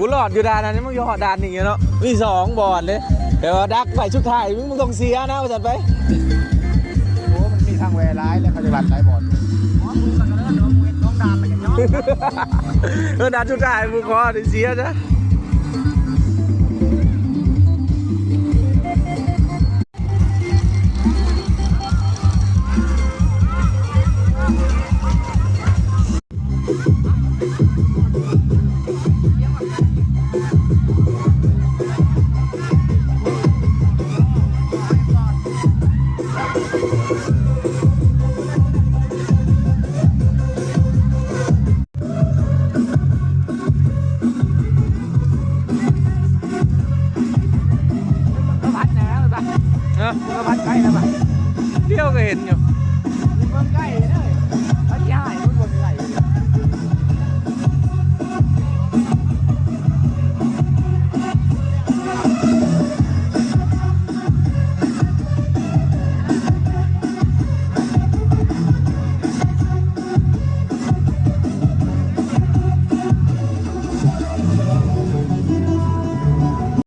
ກູລອດຢູ່ດ່ານນັ້ນ ຍັງບໍ່ຮອດດ່ານນີ້ຢູ່ເນາະ. ມີສອງບ່ອນເດ້ ແຕ່ວ່າດັກໄວ້ສຸດທ້າຍ ມຶງ ມຶງຕ້ອງເສຍນະ ວ່າຊັ້ນໄປ. ໂອ້ ມັນມີທາງແວ່ຫຼາຍ ແລ້ວເຂົາຈະລັດຫຼາຍບ່ອນ. ເອີ ດ່ານສຸດທ້າຍ ໝູ່ຂໍໄດ້ເສຍຊະ.